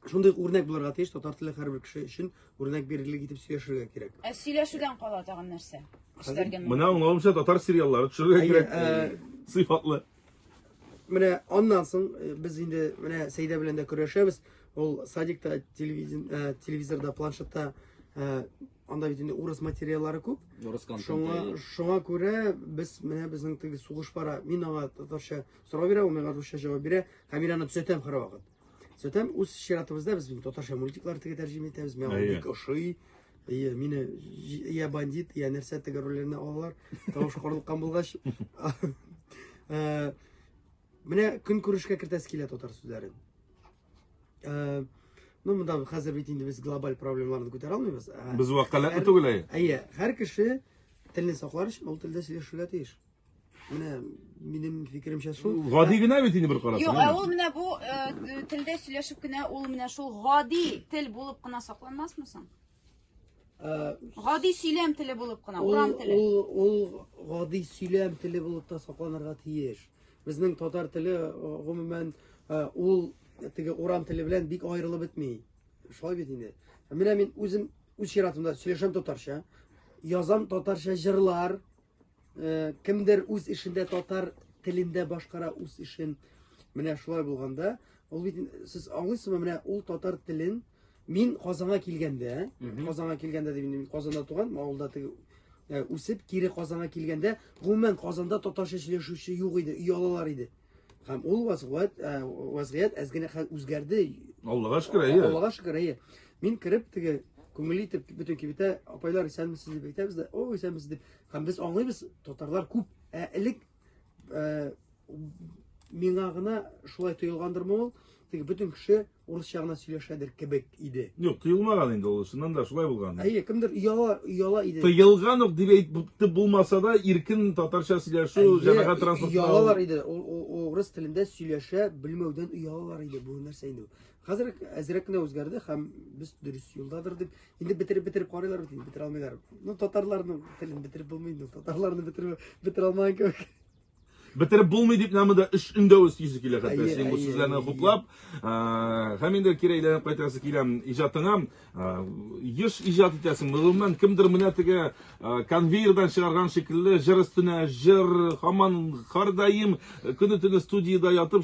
Шундый үрнәк булырга тиеш, татар теле һәрбер кеше өчен үрнәк бирерлек итеп сөйләшергә кирәк. Ә сөйләшүдән кала тагын нәрсә? Эшләргә мөмкин. Менә аңлавымча, татар сериаллары төшерергә Әйе, кирәк. Сыйфатлы. Менә аннан соң без инде менә Сәйдә белән дә көрәшәбез. Ул садикта, телевизорда, планшетта анда бит инде урыс материаллары күп. Урыс контенты. Шуңа, шуңа күрә без менә безнең теге сугыш бара. Мин аңа татарча сорау бирә, ул миңа русча җавап бирә. Һәм мин аны төзәтәм һәрвакыт. Төзәтәм, үз чиратыбызда без бит татарча мультиклар теге тәрҗемә итәбез. Миңа бик ошый. Әйе, мине я бандит, я нәрсә теге рольләрне алалар. Тавыш карлыккан булгач. Менә көнкүрешкә кертәсе килә татар сүзләрен. Ну, монда хәзер бит инде без глобаль проблемаларны күтәрә алмыйбыз. Без вәкаләтле түгел әйе. Әйе, һәр кеше телне саклар өчен ул телдә сөйләшергә тиеш. Менә минем фикеремчә шул. Гади генә бит инде бер карасаң. Юк, ә ул менә бу э, телдә сөйләшеп кенә ул менә шул гади тел булып кына сакланмасмы соң? Э, Гади сөйләм теле булып кына, урам теле. Ул, ул гади сөйләм теле булып та сакланырга тиеш. Безнең татар теле э, гомумән ул теге урам теле белән бик аерылып бетми. Шулай бит инде. Менә мин үзем үз чиратымда сөйләшәм татарча, язам татарча җырлар, Кемдер үз эшендә татар телендә башкара үз эшен. Менә шулай булганда, ул бит сез аңлыйсызмы, менә ул татар телен мин Казанга килгәндә, Казанга килгәндә дип инде мин Казанда туган, авылда теге үсеп, кире Казанга килгәндә, гомумән Казанда татарча сөйләшүче юк иде, оялалар иде. Һәм ул вазгыять, вазгыять әз генә хәл үзгәрде. Аллага шөкер, әйе. Аллага шөкер, әйе. Мин кереп теге күңелле итеп бөтен кибеттә апайлар исәнмесез дип әйтәбез дә, о, исәнмесез дип. Һәм без аңлыйбыз, татарлар күп. Ә элек миңа гына шулай тоелгандырмы ул, теге бөтен кеше урысча гына сөйләшәдер кебек иде. Юк, тыелмаган инде ул, чыннан да шулай булган. Әйе, кемдер ояла, ояла иде. Тыелган ук дип әйтеп булмаса да, иркен татарча сөйләшү, җәмәгать транспортында. Оялалар иде. Ул урыс телендә сөйләшә белмәүдән оялалар иде. Бу нәрсә инде? Хәзер әзрәк кенә үзгәрде һәм без дөрес юлдадыр дип. Инде бетереп-бетереп карыйлар бит, инде бетерә алмыйлар. Ну, татарларның телен бетереп булмый инде. Татарларны бетереп бетерә алмаган кебек. Бетереп булмый дип менә монда өч өндәү өстисе килә хәтта синең бу сүзләрне хуплап. Һәм инде кире әйләнеп кайтасы киләм иҗатыңа. Еш иҗат итәсең. Гомумән, кемдер менә теге конвейердан чыгарган шикелле җыр өстенә җыр, һаман һәрдаим көне-төне студиядә ятып.